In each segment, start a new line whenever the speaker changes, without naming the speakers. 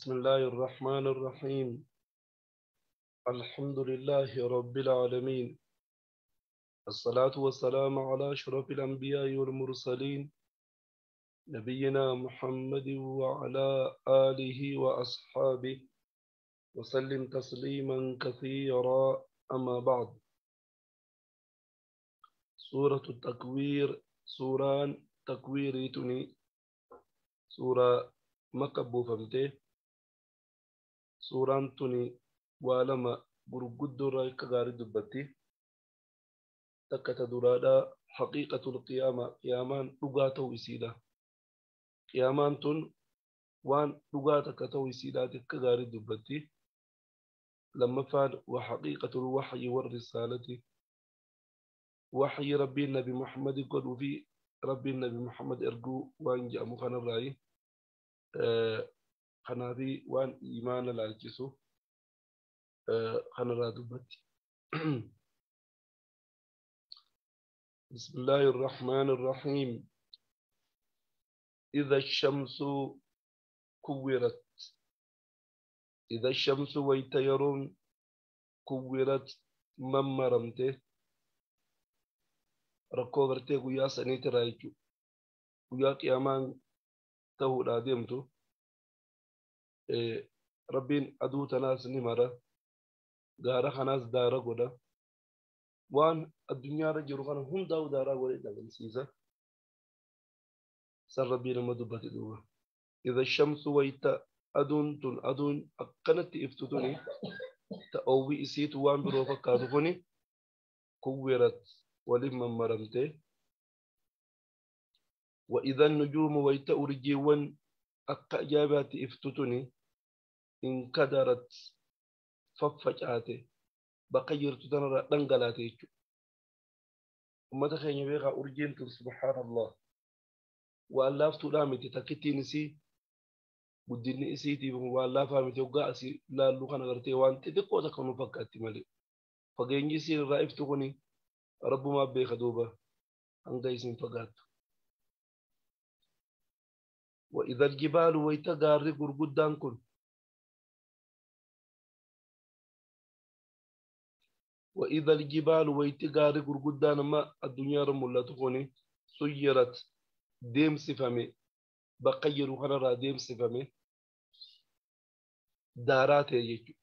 بسم الله الرحمن الرحيم. الحمد لله رب العالمين، الصلاة والسلام على أشرف الأنبياء والمرسلين، نبينا محمد وعلى آله وأصحابه وسلم تسليما كثيرا. أما بعد، سورة التكوير، سوران تكويريتني سورة مكة بوفمته. سوران تني والما غرغدو رايك غاري دبتي تكتا درادا حقيقة القيامة، قيامان دغاتو إسيدا، قيامان تن وان دغاتك تو إسيدا تك غاري دبتي. لما فعل وحقيقة الوحي والرسالة، وحي ربي النبي محمد قد في ربي النبي محمد ارجو وان جاء مخان الرأي خنابي وان إيمان العجسو خنا دبتي. بسم الله الرحمن الرحيم. إذا الشمس كورت، إذا الشمس ويتيرون كورت ممرمته ركو غرتي غيا سنيت رايچو غيا قيامان تهو دادمتو. ربين أدو تناس نمرة غارة خناس دارا غدا وان الدنيا رجل خنا هم داو دارا غدا دغنسيسا سر ربي لما دبت دوبا. إذا الشمس ويت أدون تن أدون أقنت إفتتني تأوي إسيت وان بروفا كادفني كورت ولما مرمته. وإذا النجوم ويت أرجيون أقجابات إفتتني انكدرت ففجأته بقيرت تنرى دنقلاته. وما تخيني بيغا أرجينت سبحان الله وألاف تلامتي تكتي نسي guddinni isiitiif waan laafaa miti hoggaa asii laallu kana gartee waan xixiqqoo takka nu fakkaatti malee fageenyi isiin irraa iftu kuni rabbumaa beeka duuba hanga isiin fagaattu. وإذا الجبال ويتغاري غرغدان كن، وإذا الجبال ويتغاري غرغدان ما الدنيا رمولت كوني سيرت ديم سفمي بقير خنرا ديم سفمي دارات يجو.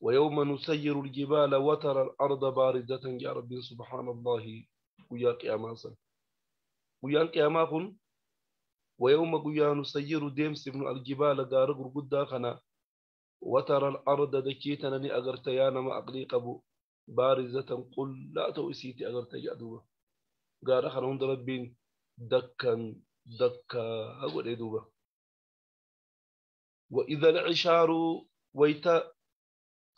ويوم نسير الجبال وترى الأرض باردة يا ربي سبحان الله ويا قياما سن ويا قياما كن. ويوم قيا نسير ديم سفن الجبال غار غرغدا خنا وترى الأرض دكيتنا ني أغرتيانا ما أقلي قبو بارزة قل لا توسيتي أغرت يا غار خنا ربين دكا دكا أقول دوبا. وإذا العشار ويتا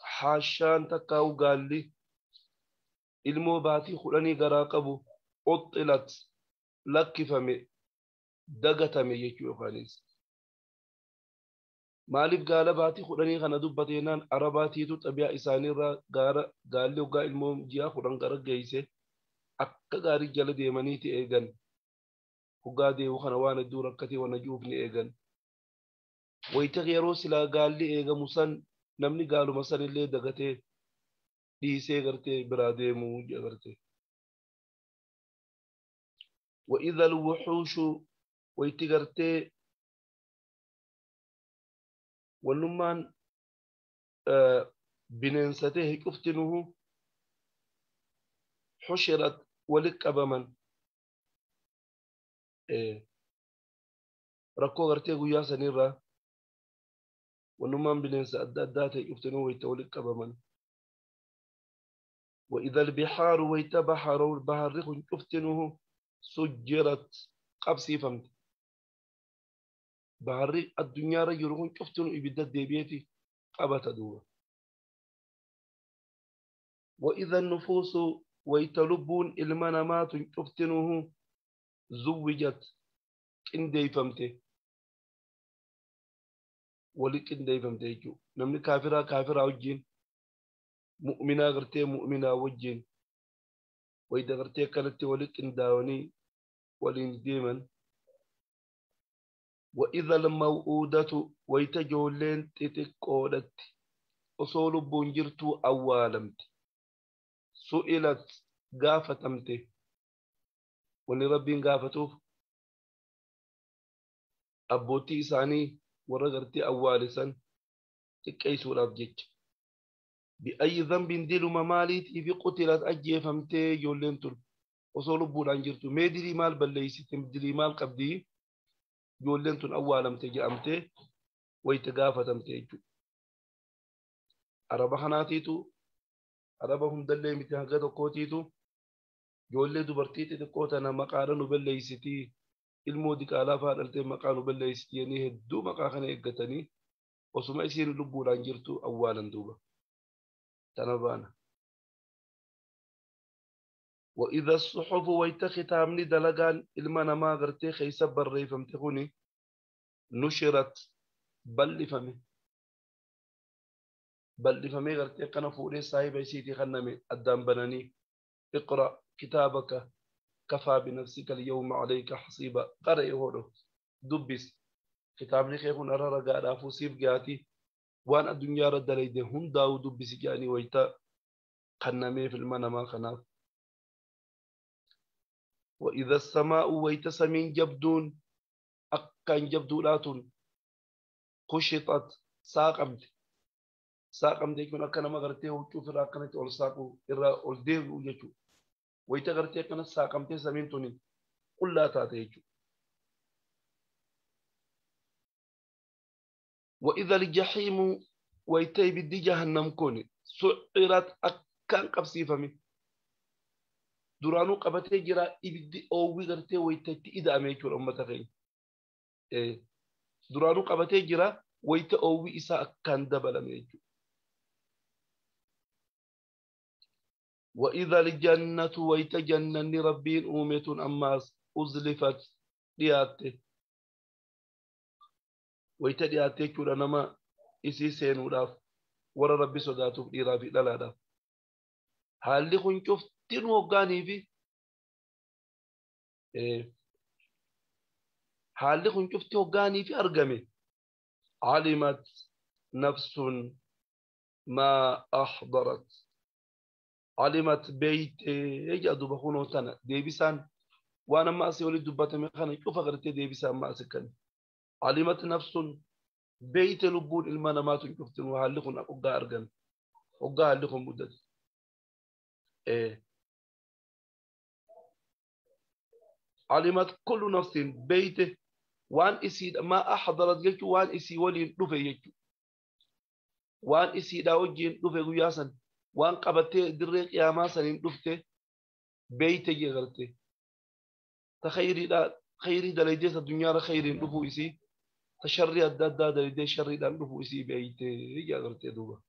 حاشان تكاو قال لي المو باتي خلاني غراقبو أطلت لكفمي دقتمي يكيو خانيس. مالف قال باتي خلاني خنا دبتينان عرباتي تطبيع إساني را قال لي وقال المو جيا خلان غرق جيسي أكا غاري جل ديمانيتي إيغان وقادي وخنا وانا دوركتي ونجوفني إيغان ويتغيروا سلا قال لي إيغا مسن نمني قالوا مسن اللي دقتي ديسي غرتي برادي مو غرتي. وإذا الوحوش ويتغرتي ونمان بننسته كفتنه حشرت ولك أبمن ركو غرتي غيا سنيرا ونمان بننسى أدى يفتنوا ويتولك أبمن. وإذا البحار ويتبحر البحر يفتنه سجرت قبسي فهمت بحر الدنيا رجلهم يفتنوا إبدا ديبيتي قبت دوا. وإذا النفوس ويتلبون المنامات يفتنه زوجت إندي فهمته ولكن دايما فهمته نمني كافرة كافرة وجين مؤمنة غرتي مؤمنة وجين وإذا غرتي كانت ولكن داوني ولين ديما وإذا الموءودة ويتجولين تتقودت أصول بونجرتو أوالمت سئلت قافتمت ولربين قافتوف أبوتي إساني ورغرتي أوالسا تكيسو رابجيج بأي ذنب ديلو مماليتي في قتلت أجي فمتي جولين تل أصول بونجرتو ميدري مال بليسي تمدري مال قبدي جولين تن أولم تجي أمتي ويتقافتمتي جو عربة خناتيتو عربة هم دلي متهقد قوتيتو جولي دبرتيتي تقوتنا مقارنو بليستي المودي كالافا دلتي مقانو بليستي يعني هدو مقاخنا إقتني وسما يصير لبو لانجرتو أولا دوبا تنبانا. وإذا الصحف ويتختامني دلقان إلما ما غرتي خيسب بري فمتخوني نشرت بل فمي بل فمي غرتي قنفوري صاحب سيتي خنمي أدام بناني اقرأ كتابك كفى بنفسك اليوم عليك حصيبا قرأ هورو دبس كتابني خيخون أرى رقا رافو سيف جاتي وان الدنيا رد ليده هم داو دبس جاني ويتا خنمي في المنما خناف. وإذا السماء ويتسمين جبدون أكان جبدولات قشطت ساقمت ساقمت يكون أكنا ما غرتيه وتشوف راكنت أول ساقو إرا أول دير ويجو ويتغرتيه كنا ساقمت سمين توني قل لا تاتيجو. وإذا الجحيم ويتي بدي جهنم كوني سعرت أكان قبسي فمي duraanuu qabatee jira ibiddi oowwii gartee wayitatti ida'ame jechuudha uummata keenya. Duraanuu qabatee jira wayita oowwii isaa akkaan dabalame jechuudha. وإذا الجنة ويتجنن ربين أومتون أماس أزلفت دياته ويتدياته كورا نما إسي سينوراف ورا ربي صداتوف ديرافي دلادا حالي خن شفتين وقاني في حالي خن شفتي وقاني في أرقمي علمت نفس ما أحضرت علمت بيت يجدو بخونو تنا ديبسان وانا ما اسي ولد دبته مخانه شوف غرتي ديبسان ما اسكن علمت نفس بيت لبون المنامات شفت وهلكن اوغا ارغن اوغا هلكن مدت علمت كل نفس بيت وان اسي ما احضرت جلت وان اسي ولي دفه يجو وان اسي داوجين دفه غياسن وان قبتي دري قياما سنين دفته بيت جغرتي تخيري دا خيري دليدي الدنيا را خيرين دفو اسي تشري الدادا دليدي شري دان دفو اسي بيت جغرتي دوبا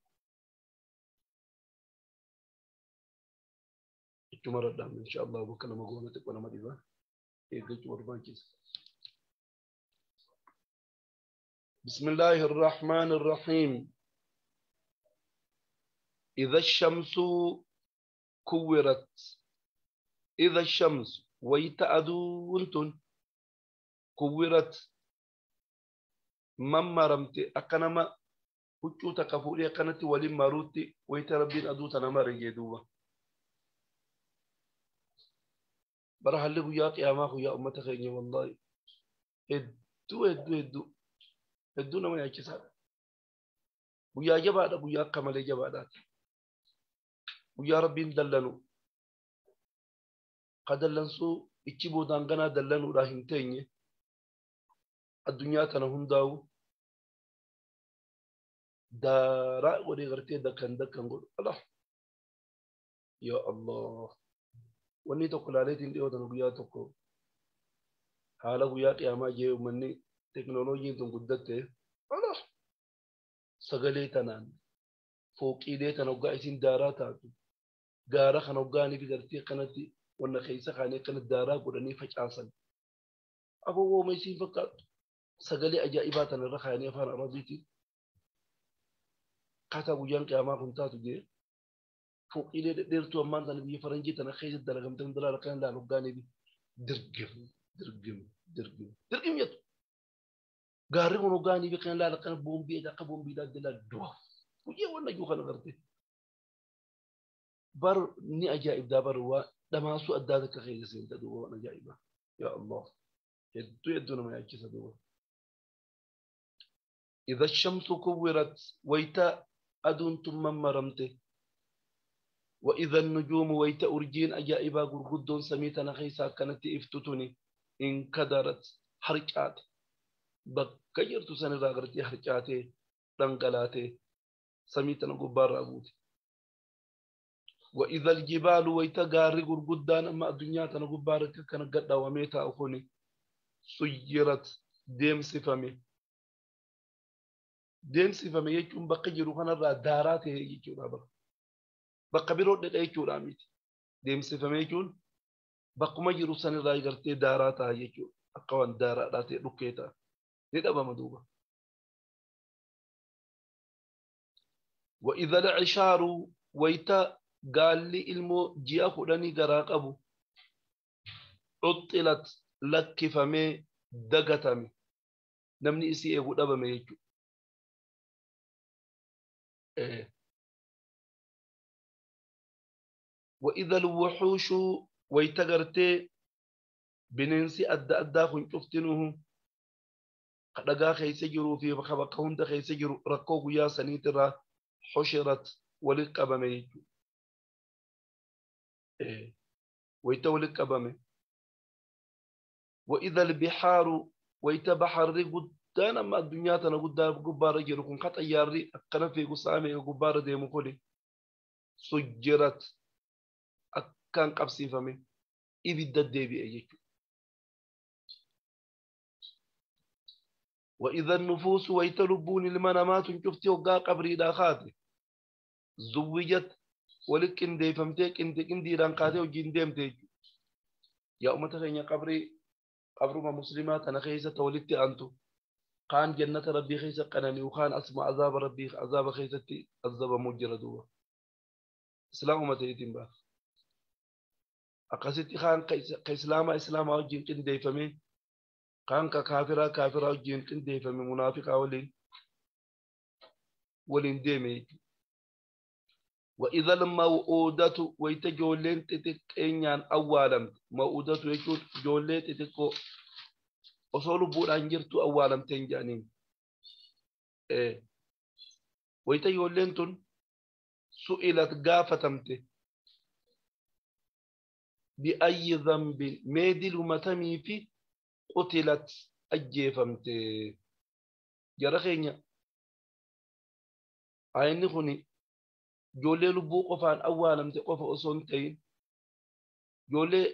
اتمر دام ان شاء الله وكلمه غونتك وانا مديبا ايغچ وربانكيس. بسم الله الرحمن الرحيم. إذا الشمس كورت إذا الشمس ويتأدونتن كورت ممرمت أكنما huccuu takka fuudhee akkanatti waliin maruutti wayita rabbiin aduu tana mare jedhuuba. Bara halli guyyaa qiyaamaa guyyaa uummata keenya wallaahi hedduu hedduu hedduu hedduu nama yaachisaadha. Guyyaa jabaadha, guyyaa akka malee jabaadhaati. Guyyaa rabbiin dallanu ka dallansuu ichi boodaan ganaa dallanuudhaa hin teenye addunyaa tana hundaa'u daaraa godhee gartee dakkan dakkan godhu. Allah yaa Allah, wanni tokko laaleetiin dhiyootan guyyaa tokko haala guyyaa qiyaamaa jee uummanni teknooloojiin tun guddatte Allah sagalee tanaan fooqiilee tana hoggaa isin daaraa taatu gaara kana hoggaanii fi gartee akkanatti wanna keessa kaanii akkana daaraa godhanii facaasan. Aboo wooma isiin fakkaattu sagalee ajaa'ibaa tana irra kaanii afaan Arabiitiin akkaataa guyyaan qiyaamaa kun taatu jee fooqiilee dhedheertuu ammaan tana biyya faranjii tana keessa dalagamtee hundaa akkan ilaalu hoggaanii fi dirgim dirgim dirgim dirgim jettu. Gaarri kun hoggaanii fi kan laala kana boombii akka boombiidhaa jala du'a. Guyyaa waan ajuu kana garte. Bar ni ajaa'ibdaa bar waa dhamaasuu addaa takka keessa seenta duuba waan ajaa'ibaa. Yaa Allah. Hedduu hedduu nama yaachisa duuba. إذا الشمس كورت ويتا أدون تممرمته وإذا النجوم ويتا أرجين أجائبا غرغدون سميتنا خيسا كانت إفتتني انكدرت حركات بكيرت سنة غرتي حركاتي دنقلاتي سميتنا غبار أبوتي وإذا الجبال ويتا غاري غرغدان أما الدنيا تنغبار كان قد وميتا أخوني سيرت ديم سفمي deemsifame jechuun bakka jiru kanarraa daaraa ta'e jechuudha bara. Bakka biroo dhaqee jechuudha miti. Deemsifame jechuun bakkuma jiru sanirraa gartee daaraa ta'a jechuudha. Akka waan daaraadhaa ta'e dhukkee ta'a. Ni dhabama duuba. وإذا العشار ويتا قال لي ilmoo ji'a 10 garaa qabu عطلت lakkifamee dagatame namni isii eegu dhabame jechuudha. وإذا الوحوش ويتغرتي بننسي أدى أدى خنشفتنه قدقا خيسجروا في بخبقهن خيسجروا ركوه يا سنيترا حشرت ولقبمي ويتولقبمي وإذا البحار ويتبحر قدانا ما الدنيا تنا قدام قبارة جركم قط أياري أكنا في قصامي قبارة ديمو كلي سجرت أكان قبسي فمي إبدا ديبي أيك وإذا النفوس ويتلبون المنامات شفتي وقا قبري داخاتي زوجت ولكن دي فمتك انت كندي رانقاتي وجين ديمتي يا أمتي قبري قبر مسلمات أنا خيسة ولدت أنتو قان جنة ربي خيسة قناني وخان أسمع عذاب ربي عذاب خيستي عذاب مجردوه إسلام ما تيتم با أقصد خان كإسلام إسلام أو جن كن ديفمي خان كافرة كافرة أو جن كن ديفمي منافق أولين ولين ديمي وإذا الموءودة ويتجولين تتكينيان أولا موءودة يكون جولين تتكو osoo lubbuudhaan jirtu awwaalamteen jedhaniin. Wayita ijoolleen tun su'ilat gaafatamte bi'ayyi dhanbin mee dilumatamii fi qutilat ajjeefamte. Jara keenya ayinni kun ijoollee lubbuu qofaan awwaalamte qofa osoo hin ta'in ijoollee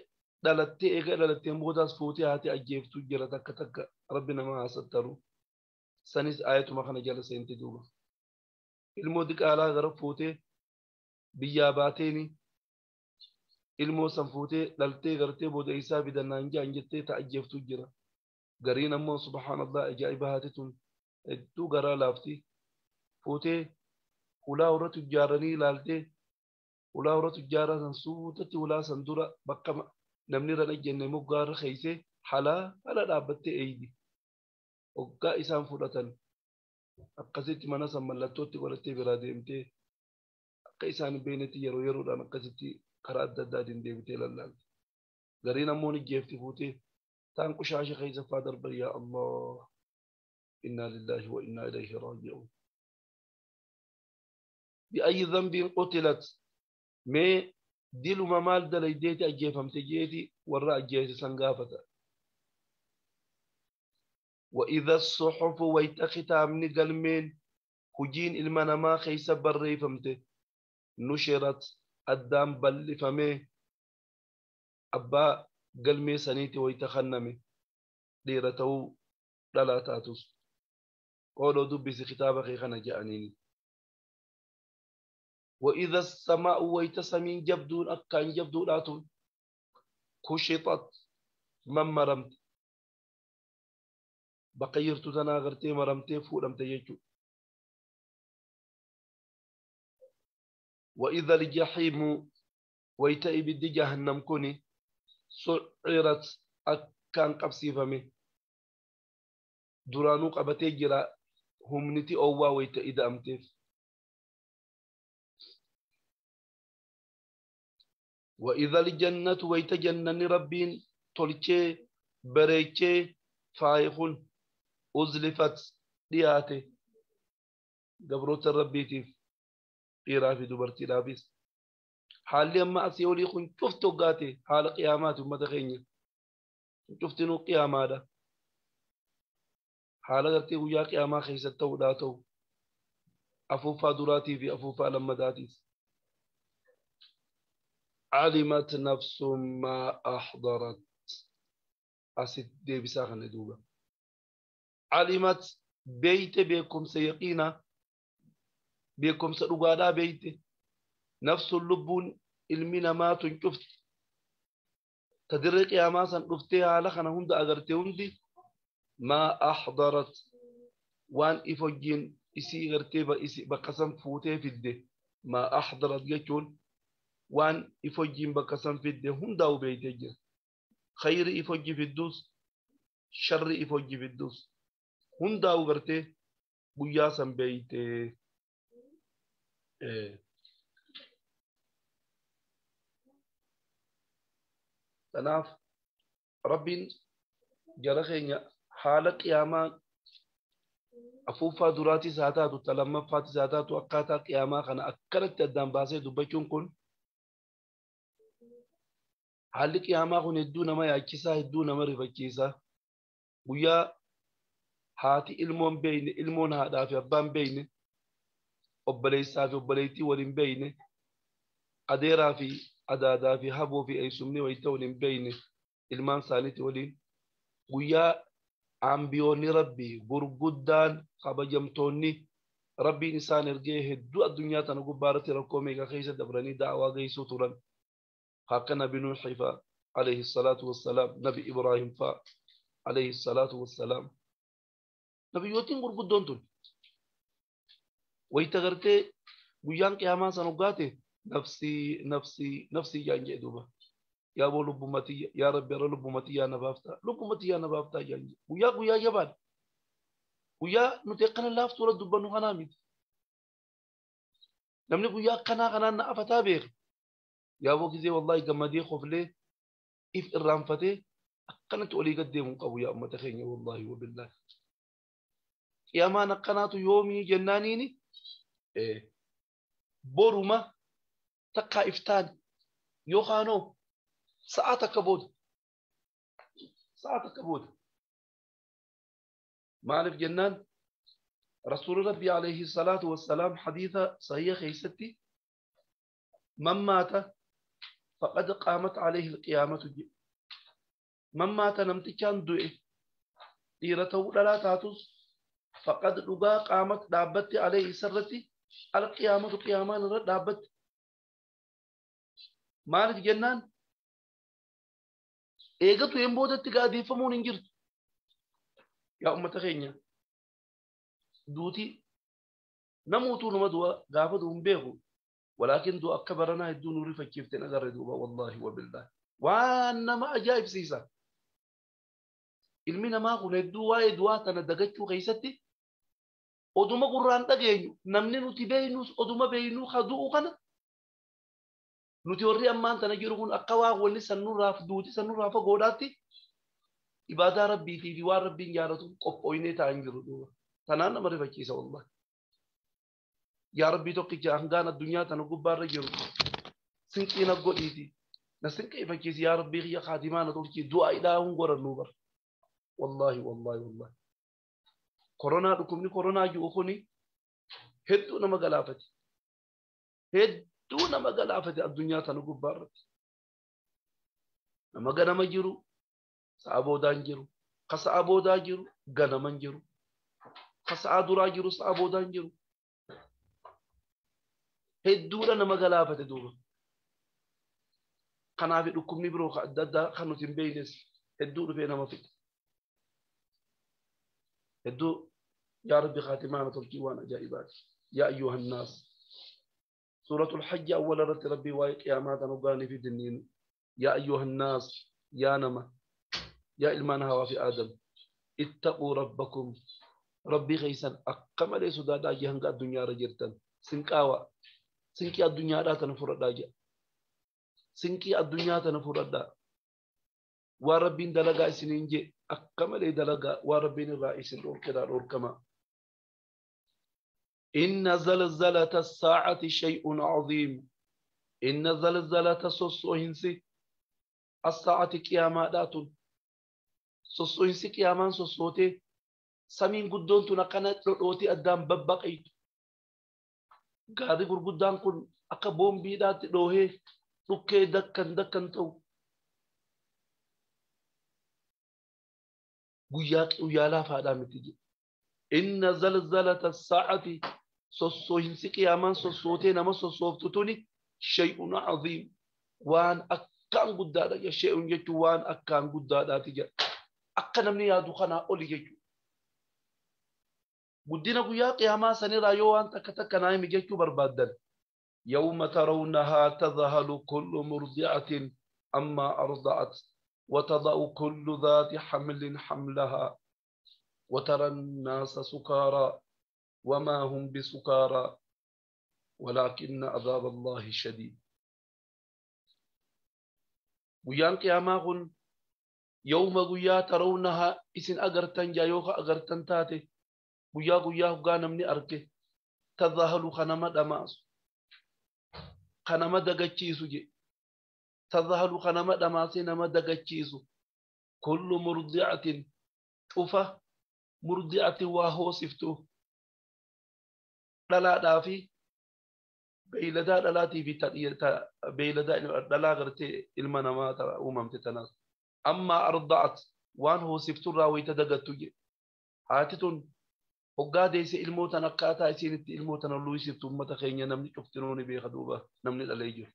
dhalattee eega dhalatteen boodaas fuutee haati ajjeeftu jira takka takka rabbi nama haasattaru sanis ayatuma kana jala seenti duuba. Ilmoo diqaalaa gara fuutee biyyaa baateeni ilmoo san fuutee dhaltee gartee booda isaa fidannaan ja'an jettee ta ajjeeftu jira. Gariin ammoo subhaanallah ajaa'iba haati tun hedduu garaa laafti fuutee hulaa warra tujjaaranii ilaaltee hulaa warra tujjaaraa san suutatti hulaa san dura bakka namni irra dhajjenne moggaarra keeysee halaa ala dhaabbattee eeydi. Hoggaa isaan fudhatan akkasitti mana san mallattootti godhattee biraa deemtee akka isaan hin beeknetti yeroo yeroodhaan akkasitti karaa adda addaatiin deebitee lallaalte. Gariin ammoo ni jeefti fuutee taan qushaasha keessa faa darban yaa Allah innaa lillaahi wa innaa ilayhi raaji'uun. Bi'ayyi dhanbiin qutilat mee diluma maal dalaydeeti ajjeefamte jeeti warra ajjeese san gaafata. وإذا الصحف ويتختامني قلمين هجين المنما خيس بريفمته نشرت الدام بلفمي أبا قلمي سنيتي ويتخنمي ديرتو لا تاتوس قولوا دبس خطابك خنا جانيني. وإذا السماء ويتسمين جبدون أكان جبدون آتون كشطت من مرمت بقيرت تناغرتي مرمتي فولمت يجو. وإذا الجحيم ويتئب جهنم كوني سعرت أكان قبسي فمي Duraanuu qabatee jira humniti oowwaa wayta ida'amteef. وإذا الجنة ويتجنن ربين تلشي بريتشي فايخون أزلفت دياتي قبروت الربيتي قيرا في دبرتي لابس حالي أما أسيولي خن شفتو قاتي حال قيامات ومتخيني شفتنو قياما حال قرتي ويا قياما خيستو داتو أفوفا دراتي في أفوفا لما داتيس علمت نفس ما أحضرت أسد دي بساخن دوبا علمت بيت بكم سيقينا بكم سرقادا بيت نفس اللبون المنا ما تنشفت تدرك يا ما سنفتها على خنا هند أغرتي دي ما أحضرت وان إفجين إسي غرتي إسي بقسم فوتي في الدي ما أحضرت جتون وان إفجين بقسم في الدي هنداو بيتي خير إفجي في الدوس شر إفجي في الدوس هنداو غرتي بياسم بيتي Kanaaf Rabbiin jara keenya haala qiyaamaa afuuffaa duraatis haa taatu ta lammaffaatis haa taatu akkaataa qiyaamaa kana akkanatti addaan baasee dubbachuun kun haalli qiyaamaa kun hedduu nama yaachisaa hedduu nama rifachiisaa guyyaa haati ilmoon beeyne ilmoon haadhaa fi abbaan beeyne obboleessaa fi obboleettii waliin beeyne adeeraa fi adaadaa fi haboo fi eessumni wayita waliin beeyne ilmaan isaaniitti waliin guyyaa ambiyoonni rabbii gurguddaan kabajamtoonni rabbiin isaan ergee hedduu addunyaa tana gubbaa irratti rakkoo meeqa keessa dabranii da'awaa geessuu turan akka nabi Nuuhi fa'a alayhi salaatu wassalaam nabi Ibraahim fa'a alayhi salaatu wassalaam nabiyyootiin gurguddoon tun wayita gartee guyyaan qiyaamaa san hoggaate نفسي نفسي نفسي جانجي دوبا يا بو لبمتي يا ربي لبمتي يا نبافتا لبمتي يا نبافتا جانجي ويا ويا جبال ويا نتقن لافتو ولا دبنو غنامي نمني ويا قنا قنا نافتا بير يا بو كزي والله جمدي خوف لي اف الرامفتي قنت اولي قديم قوي يا امه خيني والله وبالله يا ما نقنات يومي جنانيني ايه بورما تقا إفتان يوخانو ساعة كبود ساعة كبود ما عرف جنان رسول ربي عليه الصلاة والسلام حديثة صحيح خيستي من مات فقد قامت عليه القيامة من مات نمتكان دوئ ديرته لا تاتوس فقد لقا قامت دابت عليه سرتي القيامة قيامان دابت Maaliif jennaan eegatu hin boodatti gaadiifamuun hin jirtu. Yaa uummata keenya duuti namuutuu nama du'a gaafa du'u hin beeku. Walaakin du'a akka baranaa hedduu nu rifachiifteen agarre duuba wallaahi wabillaahi. Waan nama ajaa'ibsiisa. Ilmi namaa kun hedduu waa'ee du'aa tana dagachuu keessatti oduma gurraan dhageenyu namni nuti beeynus oduma beeynuu haa du'u kana nuti warri ammaan tana jiru kun akka waa wanni sannurraaf duuti sannurraa fagoodhaatti ibaadaa rabbiitii fi waan rabbiin jaalatu qophooynee taa'an jiru duuba. Tanaan nama rifachiisa wallahi. Yaa rabbii tokkicha hangaan addunyaa tana gubbaarra jiru sinqii na godhiiti na sinqii ifachiisi yaa rabbii kiyya kaatimaa na tolchii du'aa idhaa hun godhannuu bara. Wallahi wallahi wallahi. Koronaa dhukkubni koronaa jiru kuni hedduu nama galaafate. Hedduu nama galaafate addunyaa tana gubbaarratti. Nama ganama jiru sa'a boodaan jiru ka sa'a boodaa jiru ganaman jiru ka sa'a duraa jiru sa'a boodaan jiru. Hedduudha nama galaafate duuba. Kanaaf dhukkubni biroo ka adda addaa kan nuti hin beeknes hedduu dhufee nama fixa. Hedduu yaa rabbi khaatimaa na tolchii waan ajaa'ibaati. Yaa ayyuhan naas. سورة الحج أول رت ربي واي قيامات نقاني في دنين يا أيها الناس يا نما يا إلمان هوا في آدم Ittaquu rabbakum rabbii keessan akka malee sodaadhaa jee hanga addunyaarra jirtan sinqaawa sinqii addunyaadhaa tana fudhadhaa jee sinqii addunyaa tana fudhadhaa waan rabbiin dalagaa isiniin jee akka malee dalagaa waan rabbiin irraa isin dhorkedhaa dhorkama. Inna zalzalata saacati shay'un caziim inna zalzalata sossohinsi as-saacati qiyaamaadhaa tun sossohinsi qiyaamaan sossootee samiin guddoon tun akkana dhodhootee addaan babbaqaytu gaarri gurguddaan kun akka boombiidhaatti dhoohee dhukkee dakkan dakkan ta'u guyyaa guyyaa laafaadhaa miti jedhe. Inna zalzalata saacati sossohinsi qiyaamaan sossootee nama sossooftu tuni shay'un caziim waan akkaan guddaadha jedhe. Shay'un jechuun waan akkaan guddaadhaati jedhe. Akka namni yaadu kanaa oli jechuudha. Guddina guyyaa qiyaamaa sanirraa yoo waan takka takka naa himi jechuu barbaaddan. Yawma tarawnahaa tadhahalu kullu murdi'atin ammaa arda'at وتضع كل ذات حمل حملها وترى الناس سكارى وما هم بسكارى ولكن عذاب الله شديد. Guyyaan qiyaamaa kun yawma guyyaa tarawnahaa isin agartan jaa yookaan agartan taate guyyaa guyyaa hoggaa namni arge tadhahalu kanama dhamaasu kanama dagachiisu je tadhahalu kanama dhamaasee nama dagachiisu kullu murdi'atin cufa murdi'atin waa hoosiftu dhalaadhaa fi beeyladaa dhalaatii fi beeyladaa dhalaa gartee ilma namaa uumamte tanaas amma arda'at waan hoosifturraa wayita dagattu je haati tun hoggaa deesse ilmoo tan akkaataa isiin itti ilmoo tana luwisiftu ummata keenya namni cuftinuu ni beeka duuba namni dhalee jiru.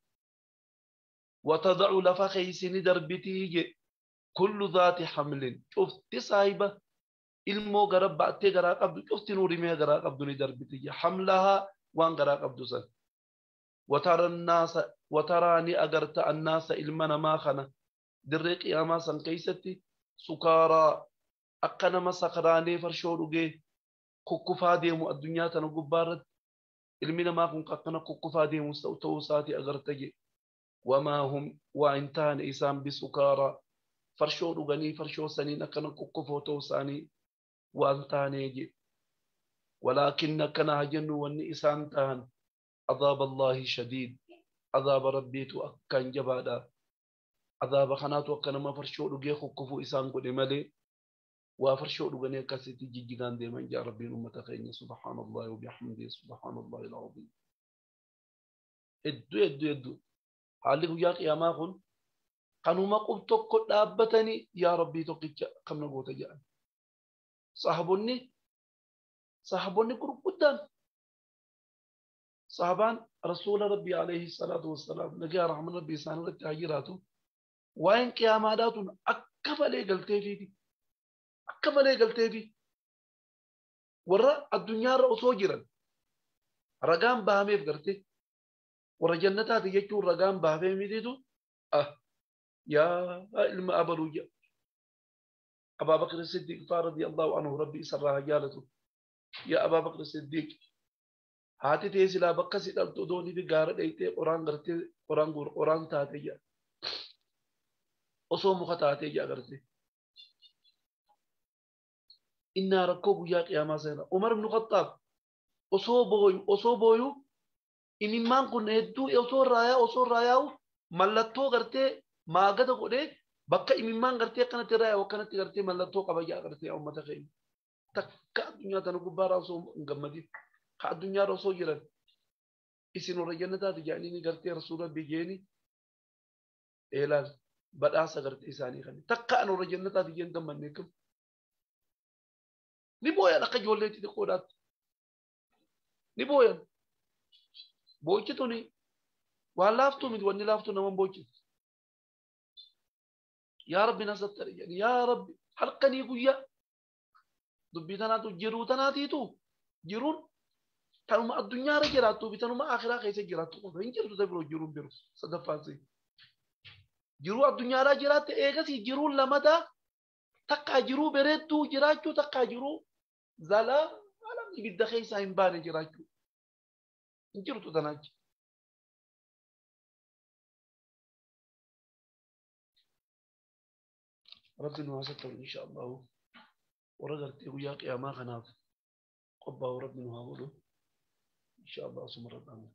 Watada'u lafa keeysini darbitii je kullu zaati hamlin cufti saahiba ilmoo gara baattee garaa qabdu cuftinuu rimee garaa qabdu ni darbiti je hamlahaa waan garaa qabdu san. Watara naasa wataraa ni agarta annaasa ilma namaa kana dirree qiyaamaa san keeysatti sukaaraa akka nama sakraanee farshoo dhugee kukkufaa deemu addunyaa tana gubbaa irratti ilmi namaa kun akkana kukkufaa deemu ta'uu isaatii agarta je. Wamaa hum waa hin taane isaan bisukaaraa farshoo dhuganii farshoo saniin akkana kukkufoo ta'uu isaanii waan taanee je. Walaakin akkana haa jennu wanni isaan tahan عذاب الله شديد عذاب ربيتو أكان جبادا عذاب خناتو أكان ما فرشو رجي خكفو إسان قد ملي وفرشو رجني كاسيتي جيجان دي من جاء ربي أمة سبحان الله وبحمده سبحان الله العظيم. ادو ادو ادو حالي يا قياما خن كانوا ما قلت دابتني يا ربي توقيت كم نغوت جاء صاحبني صاحبني قدام صحابان رسول ربي عليه الصلاة والسلام نجا رحمة ربي سان ربي هجراته وين قياماتون أكفلي قلتي في أكفلي قلتي في ورا الدنيا رأسو جرا رقام بهمي فقرتي ورا جنتها تيجو رقام بهمي ميدو يا علم أبلوجا أبا بكر الصديق رضي الله عنه ربي سرها جالته يا أبا بكر الصديق haati ta'e silaa bakka si dhaltu doonii fi gaara dheeytee qoraan gartee qoraan guur qoraan taatee jira osoo muka taatee jira gartee innaa rakkoo guyyaa qiyaamaa seena Umar ibn Khattaab osoo booyu imimmaan kun hedduu osoo irraa yaa'u mallattoo gartee maagada godhee bakka imimmaan gartee akkanatti irraa yaa'u akkanatti gartee mallattoo qaba jira gartee uummata keenya takka addunyaa tana gubbaarraa osoo hin gammadin. Ka addunyaa osoo jiran isin warra jannataati jedhanii gartee rasuula rabbii jeeni eelaan badhaasa gartee isaanii kan takka an warra jannataati jeen gammanne kam ni booyan akka ijoollee xixiqqoodhaatti ni booyan boochi tuni waan laaftuu miti wanni laaftuu nama boochitu yaa rabbi na sattari jedhani yaa rabbi halkanii guyyaa dubbii tanaatu jiruu tanaatiitu jiruun tanuma addunyaarra jiraattuu fi tanuma akhiraa keessa jiraattu qofa hin jirtu biroo jiruun biru sadaffaan si jiruu addunyaarra jiraatte eegasii jiruun lamataa Takkaa jiruu bareedduu jiraachuu takkaa jiruu zalaa alam ibidda keessaa hin baane jiraachuu. Hin jirtu tanaachi. Rabbi nu haa sattaru insha Allahu. Warra gartee guyyaa qiyaamaa kanaaf qophaa'u Rabbi nu haa godhu. Insha Allah asuma irra dhaabna.